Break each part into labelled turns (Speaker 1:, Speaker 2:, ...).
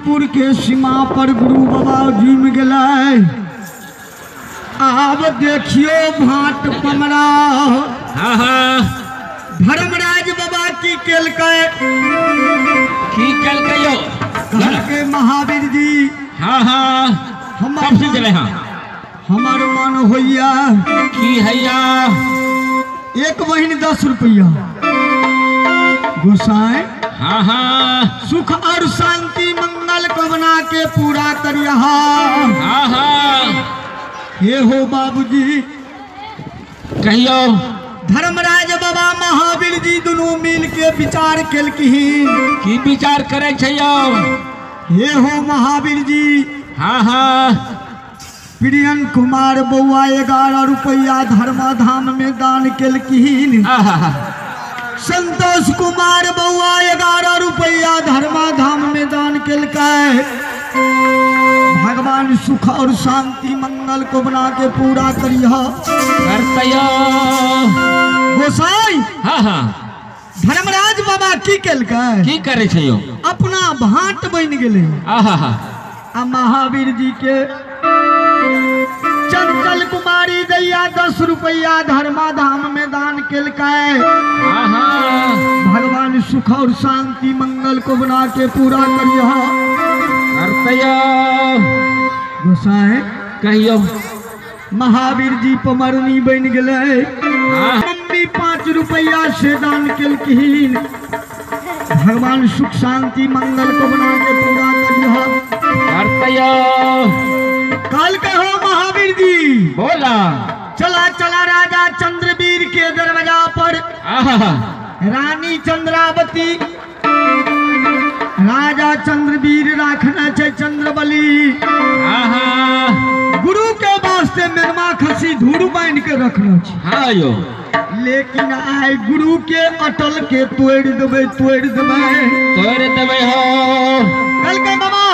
Speaker 1: लक्ष्मीपुर के सीमा पर गुरु बाबा जुम गेलै। आब देखियो भाट पमरा।
Speaker 2: हाँ हाँ।
Speaker 1: धर्मराज बाबा की केलकै?
Speaker 2: की केलकै यो?
Speaker 1: कहलकै महावीर जी।
Speaker 2: हाँ हाँ। हम सब चले। हाँ
Speaker 1: हमार मन होइया।
Speaker 2: की हैया?
Speaker 1: एक महीने 10 रुपया गोसाई।
Speaker 2: हाँ हाँ।
Speaker 1: सुख और शांति मंगल कामना के पूरा करिया।
Speaker 2: हाँ हाँ।
Speaker 1: हे हो बाबूजी
Speaker 2: कहियो।
Speaker 1: धर्मराज बाबा महावीर जी दोनों मिल के विचार केलखिन।
Speaker 2: की विचार करे छै यौ?
Speaker 1: हे हो महावीर जी।
Speaker 2: हाँ हाँ।
Speaker 1: प्रियन कुमार बउआ 11 रुपया धर्माधाम में दान केलखिन। संतोष कुमार बउआ 11 रुपया धर्माधाम में दान केलकै। भगवान सुख और शांति मंगल को बना के पूरा करिया। गोसाई।
Speaker 2: हाँ हाँ।
Speaker 1: धर्मराज बाबा की केलकै?
Speaker 2: की करे छै यौ?
Speaker 1: अपना भाट बनि गेलै। आ महावीर जी के चंचल कुमारी दैया 10 रुपया धर्माधाम में दान केलकै। भगवान सुख और शांति मंगल को बना के पूरा करिया। गोसाई
Speaker 2: कहियो।
Speaker 1: महावीर जी पमरनी बन गेलै। मम्मी 5 रुपया से दान केलखिन। भगवान सुख शांति मंगल को बना के पूरा करिया। कल कहो महावीर जी।
Speaker 2: बोला।
Speaker 1: चला चला राजा चंद्रवीर के दरवाजा पर। रानी चंद्रावती राजा चंद्रवीर राखना छे चंद्रबली। गुरु के वास्ते मेरमा खसी धूर बांध के रखना छे।
Speaker 2: हाँ यो।
Speaker 1: लेकिन आइ गुरु के अटल के तोड़ देबै तोड़ देबै
Speaker 2: तोड़ देबै हो।
Speaker 1: कल के बाबा।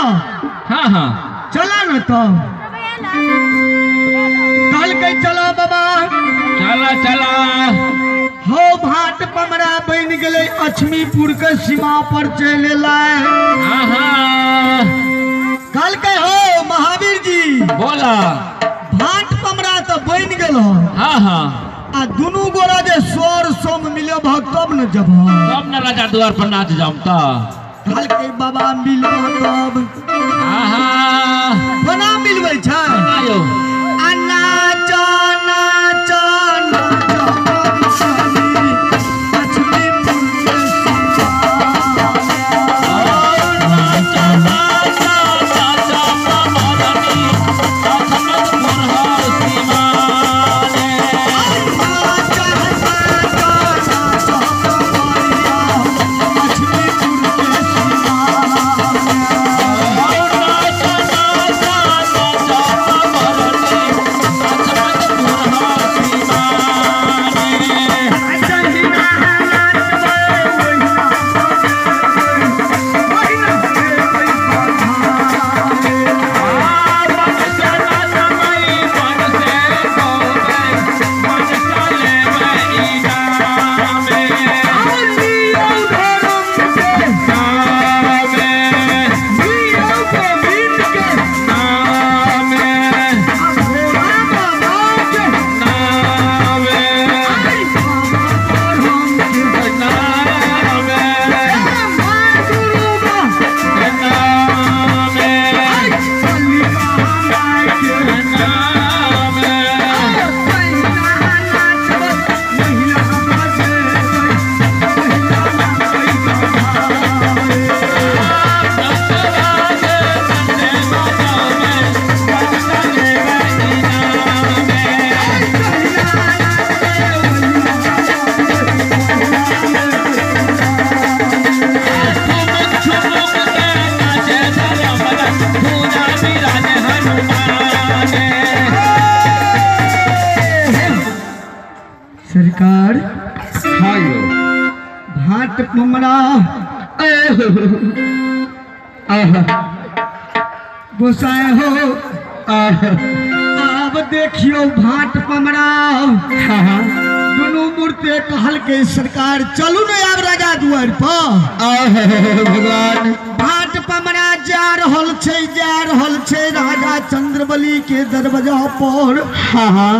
Speaker 2: हाँ हाँ।
Speaker 1: चला न तो कल के चला बाबा।
Speaker 2: चला चला।
Speaker 1: हो भाट पमरा बन गेलै लक्ष्मीपुर के सीमा पर चल एलै। कल के हो महावीर जी।
Speaker 2: बोला।
Speaker 1: भाट पमरा तो बन गेल।
Speaker 2: हाँ हाँ।
Speaker 1: आ दुनू गोरा जे स्वर सोम मिले भग तब न जब
Speaker 2: तब न राजा द्वार पर नाच जाम त।
Speaker 1: कल के बाबा मिलबह तब। बना मिलबै छै। आ नाच नाच सरकार। भाट पमरा गोसाई हो। आब देखियो भाट पमरा दुनू मूर्ति कहल के सरकार चलू न आब राजा दुआर पर।
Speaker 2: भगवान
Speaker 1: भाट पमरा जा रहल छै, जा रहल छै राजा चंद्रबली के दरवाजा पर।
Speaker 3: हाँ हाँ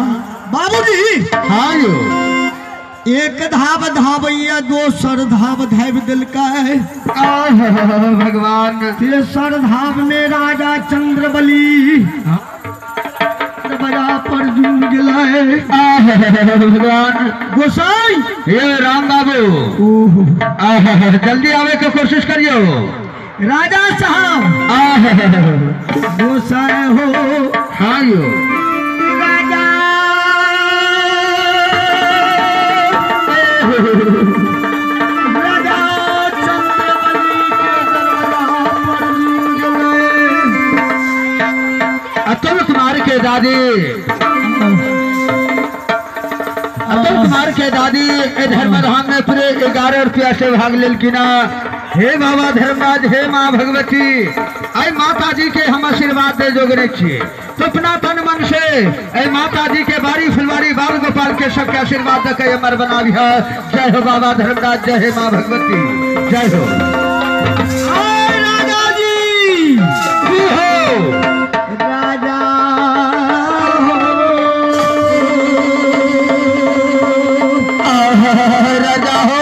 Speaker 1: बाबूजी।
Speaker 3: हाँ यो
Speaker 1: एक धाव धावैया दोसर धाव धाव दिलकै।
Speaker 3: भगवान
Speaker 1: तेसर धाव में राजा चंद्रबली दरवाजा पर जुम गेलै।
Speaker 3: भगवान
Speaker 1: गोसाई
Speaker 3: ये राम बाबू जल्दी आवे के कोशिश करियो।
Speaker 1: राजा साहब गोसाई हो।
Speaker 3: हाँ यो
Speaker 1: राजा राजा चंद्रबली के दरवाजा पर जुम गेलै।
Speaker 3: अतुल कुमार के दादी, अतुल कुमार के दादी धर्मधाम में पूरे 11 रुपया से भाग लेलखिन। हे बाबा धर्मराज, हे माँ भगवती, आई माता जी के हम आशीर्वाद दे जोगने छियै। तो अपना तन मन से ऐ माता जी के बारी फुलवारी बाल गोपाल के सबके आशीर्वाद दे के अमर बना लिहा। जय हो बाबा धर्मराज, जय हे माँ भगवती, जय हो।
Speaker 1: राजा जी
Speaker 3: की हो
Speaker 1: राजा
Speaker 3: राजा हो।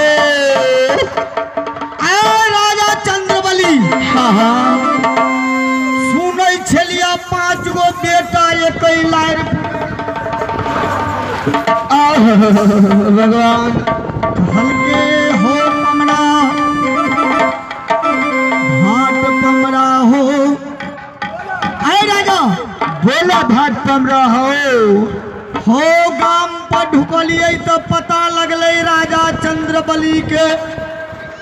Speaker 1: राजा चंद्रबली।
Speaker 3: हाँ हाँ
Speaker 1: सुनै छलिया 5 गो बेटा एक लाइन।
Speaker 3: भगवान
Speaker 1: कहलके हो कमरा भाट कमरा हो। आए राजा
Speaker 3: बोला भाट कमरा हो।
Speaker 1: हो गाम पर ढुकलिए तो पता लगलै राजा चंद्रबली के।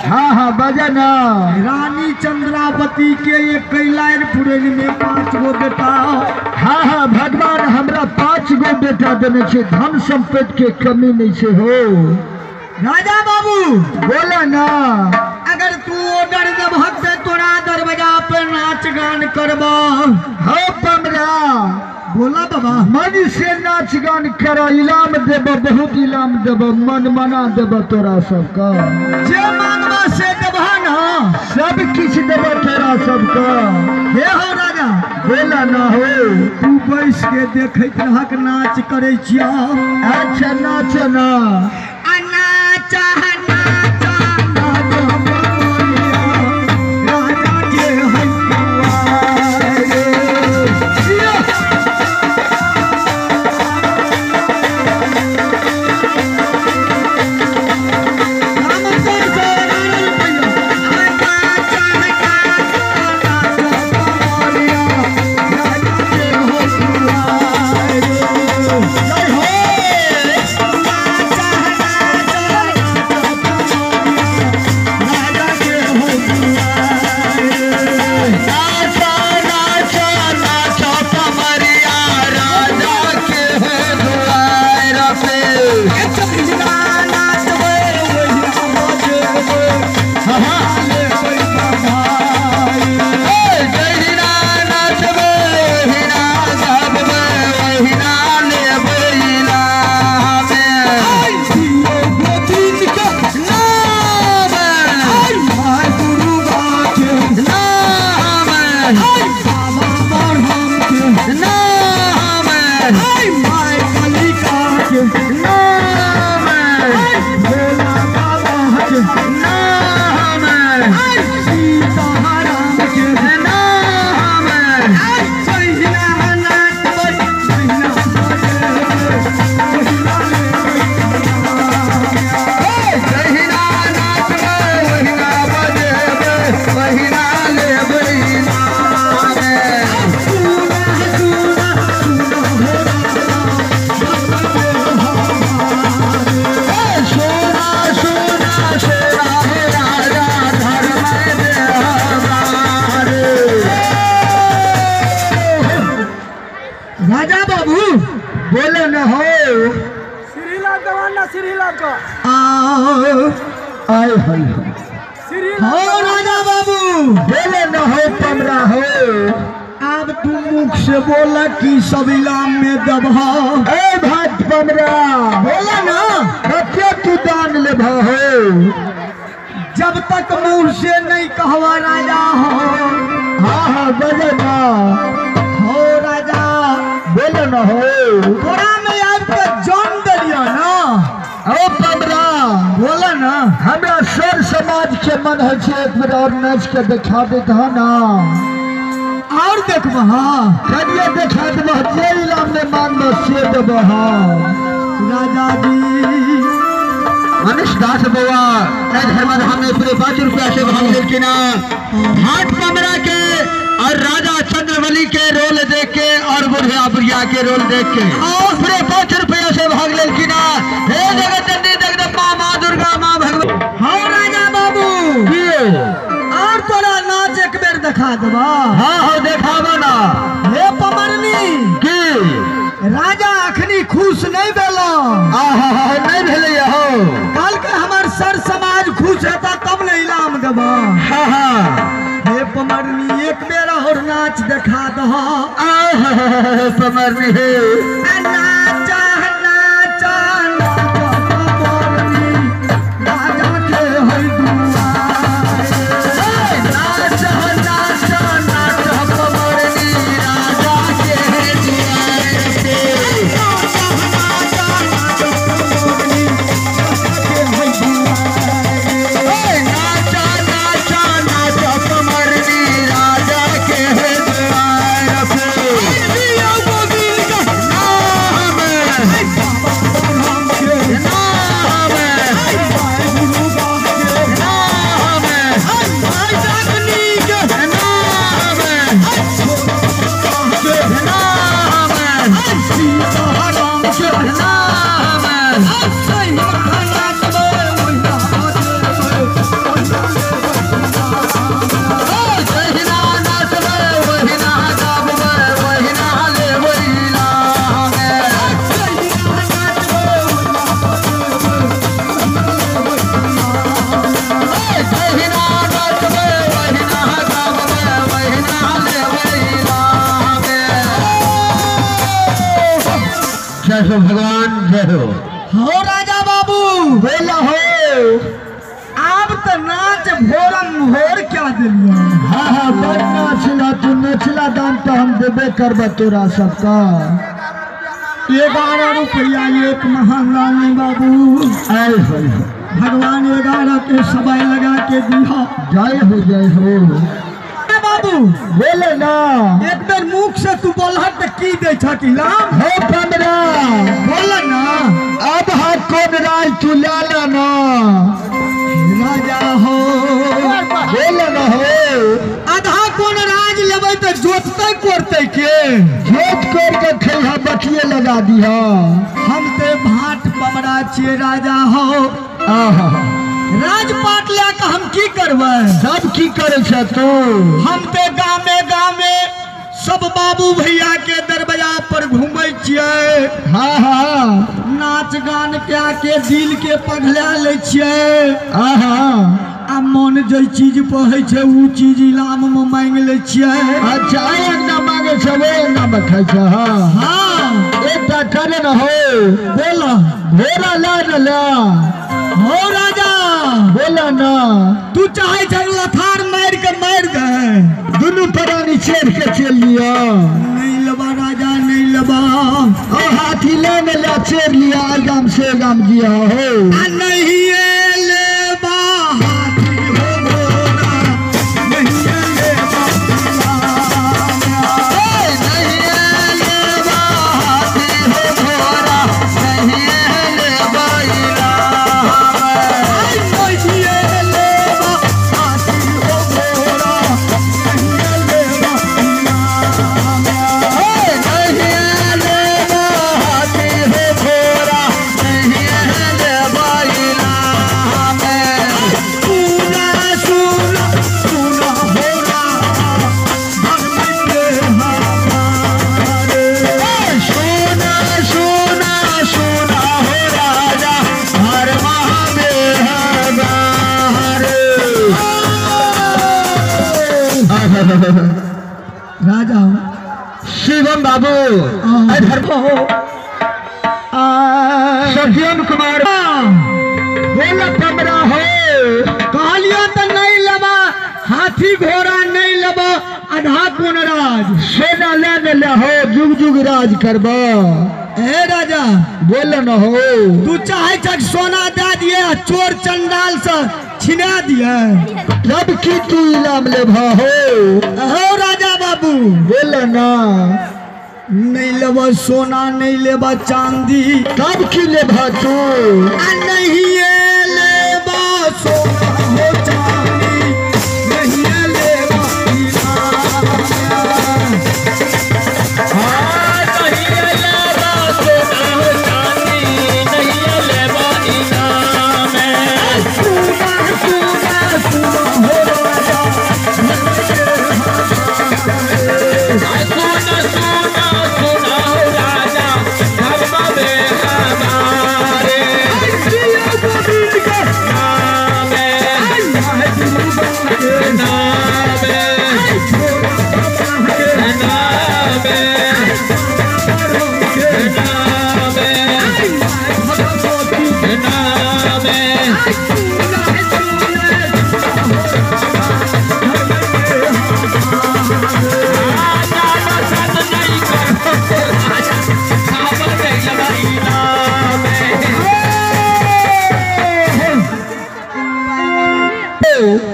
Speaker 3: हाँ हाँ बजा ना।
Speaker 1: रानी चंद्रावती के एक कैलार पुरन में 5 गो बेटा।
Speaker 3: हाँ हाँ भगवान हमरा 5 गो बेटा देने छे, धन संपत्ति के कमी नहीं छे हो।
Speaker 1: राजा बाबू
Speaker 3: बोला ना।
Speaker 1: अगर तू ऑर्डर देबहक ते तोरा दरवाजा पर नाच गान करबा।
Speaker 3: हो पमरा
Speaker 1: बोला बाबा।
Speaker 3: मन से नाच गान कर, इलाम देब, बहुत इलाम देब, मन मना देब तोरा सबका।
Speaker 1: जे मांगबा से देबह ना,
Speaker 3: सब किछ देब तोरा सबका।
Speaker 1: हे हो राजा
Speaker 3: बोला ना हो।
Speaker 1: तू बैस के देखैत रहक नाच करै छिया।
Speaker 3: अच्छा नाच ना।
Speaker 1: आ नाच नाच राजा के है।
Speaker 3: बोले न हो। आए
Speaker 1: हो राजा बाबू
Speaker 3: बोले न हो पमरा हो।
Speaker 1: अब तू मुख से बोला कि सब इलाम में दबा।
Speaker 3: ए भात पमरा
Speaker 1: बोला ना।
Speaker 3: कते तू दान लेबा हो।
Speaker 1: जब तक मुँह से नहीं कहवा राजा हो।
Speaker 3: हाँ हाँ बोलो ना।
Speaker 1: हो राजा
Speaker 3: बोलो ना हो।
Speaker 1: तोरा में आबि के जन देलियो ना।
Speaker 3: ओ पमरा
Speaker 1: बोलो ना।
Speaker 3: हमरा सर समाज के मन है छे एक बेर और नाच के देखा देत ह ना।
Speaker 1: और देखब हाँ
Speaker 3: कनिए देखा देबह जे इलाम में मांगब से देबह। हाँ
Speaker 1: राजा जी
Speaker 3: मनीष दास बउआ धर्मधाम में पूरे 5 रुपया से भाग लेलखिन हाट पमरा के और राजा चंद्रबली के रोल देख के और बुढ़िया बुढ़िया के रोल देख के और पूरे 5 रुपया से भाग लेलखिन। हे जगत जननी जगदम्बा माँ दुर्गा माँ भगवती।
Speaker 1: हाँ राजा बाबू और तोरा नाच एक बेर देखा देबा।
Speaker 3: हाँ हाँ देखाबो ना।
Speaker 1: हे पमरनी
Speaker 3: की
Speaker 1: राजा अखनी खुश नहीं भेलो।
Speaker 3: आहा नहीं भेलै हो।
Speaker 1: कल के हमार सर समाज खुश हेता तब ने इनाम देबा।
Speaker 3: हाँ हाँ
Speaker 1: हे पमरनी एक बेर और नाच देखा दह।
Speaker 3: आहा पमरनी हे
Speaker 1: नाचा नाचा नाचा पमरनी राजा के है दुआरे।
Speaker 3: नाचा नाचा नाचा पमरनी राजा के है दुआरे।
Speaker 1: नाचा नाचा नाचा पमरनी राजा के है दुआरे।
Speaker 3: नाचा नाचा नाचा पमरनी राजा के है दुआरे। नाम नाम नाम जय हो भगवान जय हो।
Speaker 1: हो राजा बाबू
Speaker 3: बोला हो।
Speaker 1: आब तो नाच भोरम भोर क्या दिलियो।
Speaker 3: हाँ हाँ बड़ नाचला तू नचला दाम तो हम देबे करब तोरा सबका।
Speaker 1: 11 रुपया एक महादानी बाबू।
Speaker 3: आय हो
Speaker 1: भगवान 11 के समय लगा के दिया।
Speaker 3: जय हो जय हो
Speaker 1: बाबू
Speaker 3: बोले ना।
Speaker 1: एक बेर मुख से तू बोलह त की दे छकी लाम।
Speaker 3: हो पमरा
Speaker 1: बोल ना।
Speaker 3: अब हाथ कौन राज तू लाला ना
Speaker 1: राजा हो
Speaker 3: बोले ना हो।
Speaker 1: आधा कोन राज लेबै त जोतते कोरते के
Speaker 3: जोत कोर के खैहा बटिए लगा दिहा।
Speaker 1: हम ते भाट पमरा छियै राजा हो।
Speaker 3: आहा
Speaker 1: राजपाट लए के हम की करबै।
Speaker 3: सब की करे छ तू।
Speaker 1: हम ते गामे गामे सब बाबू भैया के दरवाजा पर घूमै छियै।
Speaker 3: हाँ हाँ
Speaker 1: नाच गान क्या के दिल के पघला लै छियै।
Speaker 3: आहा
Speaker 1: आ मन जे चीज पर होइ छै उ चीज इनाम में मांगि लै छियै।
Speaker 3: अच्छा अंगना मांगे छै ओहि अंगना में खाइ छै। हाँ
Speaker 1: हाँ
Speaker 3: एकटा करे न हो।
Speaker 1: बोल
Speaker 3: घोड़ा ला न ला।
Speaker 1: हो राजा
Speaker 3: बोला ना।
Speaker 1: तू चाहे छै लथार मारि के मारि दे।
Speaker 3: दुनू प्राणी चढ़ के चल लिया।
Speaker 1: नहीं लेबा राजा नहीं लेबा।
Speaker 3: ओ हाथी ले न ला चढ़ लिया गाम से गाम जिया हो।
Speaker 1: आ नहीं लेबा हाथी हो घोड़ा नहीं लेबा
Speaker 3: नहीं लेबा हाथी हो घोड़ा नहीं लेबा
Speaker 1: राजा
Speaker 3: शिवम बाबू सत्यम कुमार बोला कमरा हो
Speaker 1: कहलियो तो नहीं लेबा, हाथी घोड़ा नहीं लेबा, आ आधा कोन राज
Speaker 3: सोना ले ने ले हो जुग जुग राज करबा।
Speaker 1: ए राजा
Speaker 3: बोल न हो
Speaker 1: तू चाहे चक सोना दे दिए चोर चंडाल से छिना दिए
Speaker 3: तब की तू इनाम ले हो।
Speaker 1: हो राजा बाबू
Speaker 3: बोल ना
Speaker 1: नहीं लेब सोना नहीं लेब चांदी
Speaker 3: तब की लेब तू
Speaker 1: नहीं लेब सोना हो चांदी नहीं लेब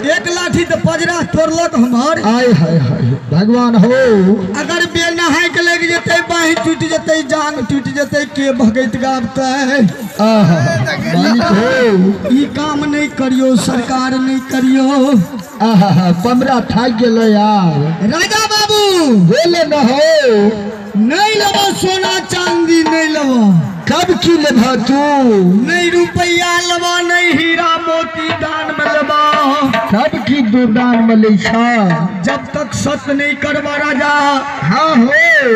Speaker 1: एक लाठी तो पजरा तोड़लक हमार।
Speaker 3: आय हाय हाय भगवान हो
Speaker 1: अगर बेल नहाय के लग जते बाही टूट जते जांग टूट जते के भगत गाबते।
Speaker 3: आहा मालिक हो
Speaker 1: ई काम नहीं करियो सरकार नहीं करियो।
Speaker 3: आहा बमरा थाक गेलो यार।
Speaker 1: राजा बाबू
Speaker 3: बोले न हो
Speaker 1: नहीं लेबो सोना चांदी नहीं लेबो
Speaker 3: कब की लेबा तू
Speaker 1: नहीं रुपया लेबो नहीं हीरा मोती दान में लेबो
Speaker 3: सब की दू दान में ले छा।
Speaker 1: जब तक सत नहीं करबा राजा
Speaker 3: हाँ हो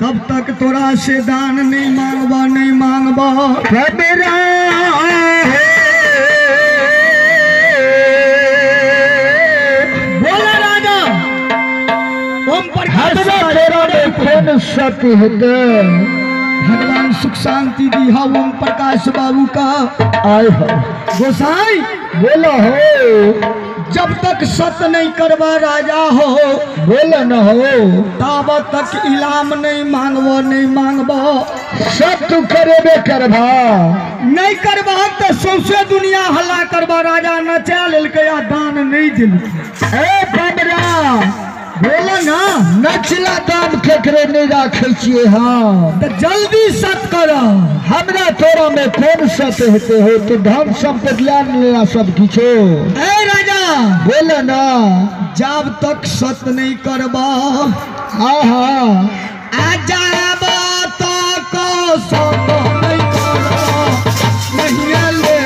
Speaker 1: तब तक तोरा से दान नहीं मांगबा नहीं मांगबा। बोला राजा ओम प्रकाश
Speaker 3: सत्य हेतै
Speaker 1: भगवान सुख शांति दी हा ओम प्रकाश बाबू का।
Speaker 3: आय हो
Speaker 1: गोसाई
Speaker 3: बोला हो
Speaker 1: जब तक सत नहीं करबा राजा हो
Speaker 3: बोला न हो
Speaker 1: तब तक इलाम नहीं मांगबो नहीं मांगबो।
Speaker 3: सब तू करेबे करबा
Speaker 1: नहीं करबा तो सौंसे दुनिया हल्ला करबा राजा नचा लेलकै आ दान नहीं देलकै।
Speaker 3: ए बमरा
Speaker 1: बोला ना
Speaker 3: नचला दाम केकरे नहीं राखै छियै। हाँ
Speaker 1: तो जल्दी सत कर
Speaker 3: हमरा तोरा में कौन सत हेते हो तू धन संपत्ति ला लेना सब किछो।
Speaker 1: ए राजा
Speaker 3: बोला ना
Speaker 1: जब तक सत नहीं करबा
Speaker 3: हाँ हाँ
Speaker 1: आ जाब तक सत नहीं करबा नहीं ले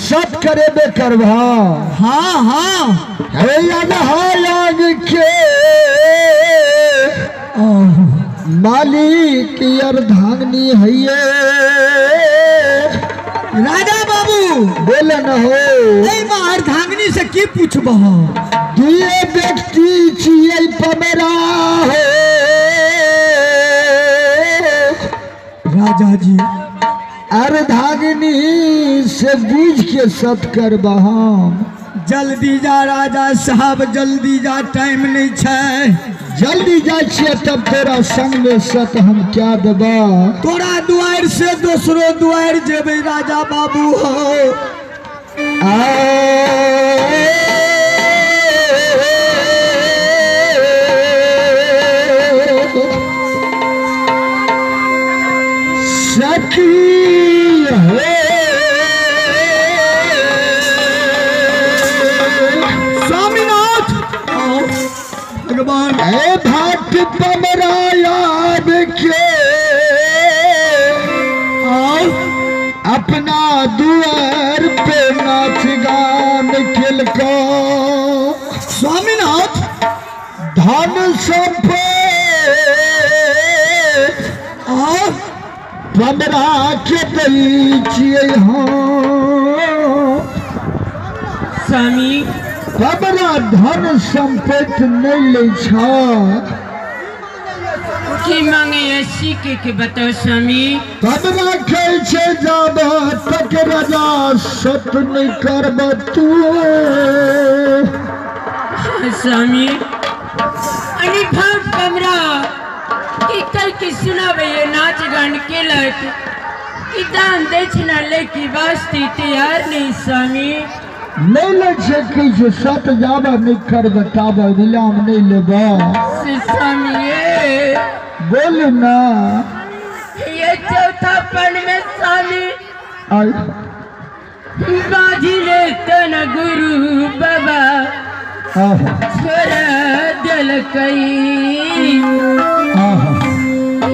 Speaker 3: सब करेबे करबा।
Speaker 1: हाँ हाँ
Speaker 3: के मालिक अर्धांगनी है
Speaker 1: राजा बाबू
Speaker 3: बोल न हो
Speaker 1: अर्धांगनी से की पूछबह
Speaker 3: दुए व्यक्ति छियै पमरा हो
Speaker 1: राजा जी
Speaker 3: अर्धांगिनी से बूझ के सत करबा हम।
Speaker 1: जल्दी जा राजा साहब जल्दी जा टाइम नहीं छै
Speaker 3: जल्दी जा छियै तब तोरा संग में सत हम क्या देबा
Speaker 1: तोरा दुआर से दोसरो दुआर जेबै राजा बाबू हो।
Speaker 3: सखी
Speaker 1: स्वामीनाथ भगवान
Speaker 3: ए भाट पमरायाब के अपना दुआर पे नाच गान केलको।
Speaker 1: स्वामीनाथ
Speaker 3: धन संपत्ति
Speaker 1: पमरा के दै छियै हम
Speaker 4: स्वामी
Speaker 1: पमरा धन संपत्ति नहीं लै छ।
Speaker 4: की मांगे सीखे के बताओ स्वामी।
Speaker 1: पमरा कहै छै जाब तक राजा सत नहीं करब तू।
Speaker 4: स्वामी अरे भाग कमरा की कल की सुनावे ये नाच गान के लक की दान दक्षिणा लेके वास्ते तैयार नहीं स्वामी।
Speaker 1: नहीं लै छै किछु सत जाब नहीं करब ताब विलाम नहीं लेब।
Speaker 4: स्वामी
Speaker 1: बोल ना।
Speaker 4: ये चौथा पण में स्वामी बाजी ले तन गुरु बाबा छोरा दिल कई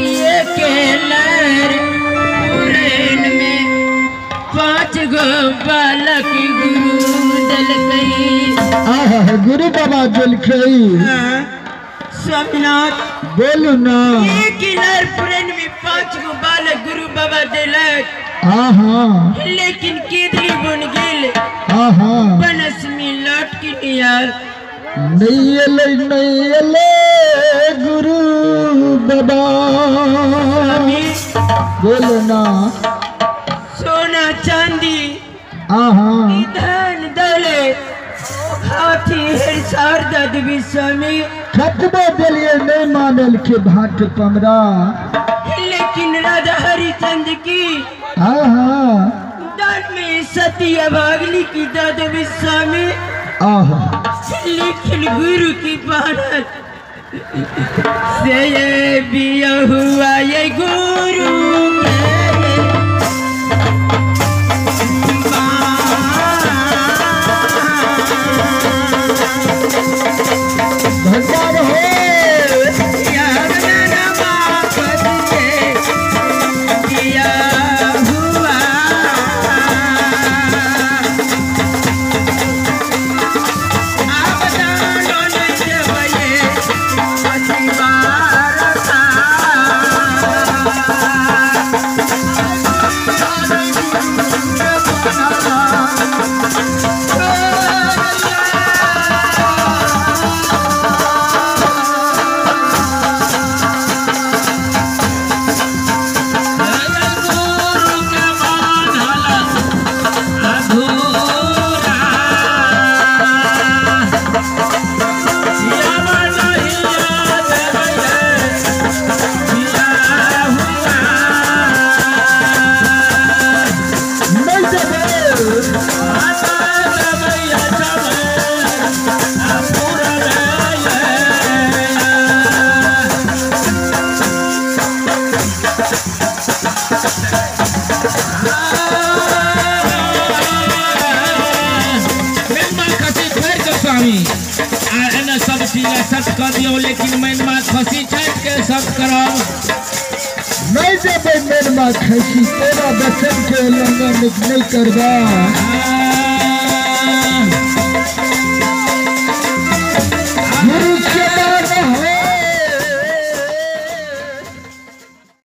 Speaker 4: ये केलर पुरैन में 5 गो बालक गुरु दिल कई।
Speaker 1: गुरु बाबा दिल कई।
Speaker 4: स्वामीनाथ
Speaker 1: बोलो ना।
Speaker 4: ये किलर पुरैन में 5 गो बालक गुरु बाबा दिलक। लेकिन केदली बन गेल बनस में लटकी यार।
Speaker 1: नहीं एलै नहीं एलै गुरु बाबा। बोलो ना।
Speaker 4: सोना चांदी धन दौलत हाथी हेर शारदा देवी स्वामी
Speaker 1: कतबो देलिए नहीं मानल के भाट पमरा।
Speaker 4: लेकिन राजा हरिचंद की दान में सती अभागली की दादा स्वामी। लेकिन गुरु की बात से ये बिया हुआ ये गुरु
Speaker 1: भगवान हो।
Speaker 2: लेकिन मैनमा खसी छाट के सब करब
Speaker 1: नहीं जेबै मैनमा खसी तोरा वचन के उल्लंघन नहीं करबा।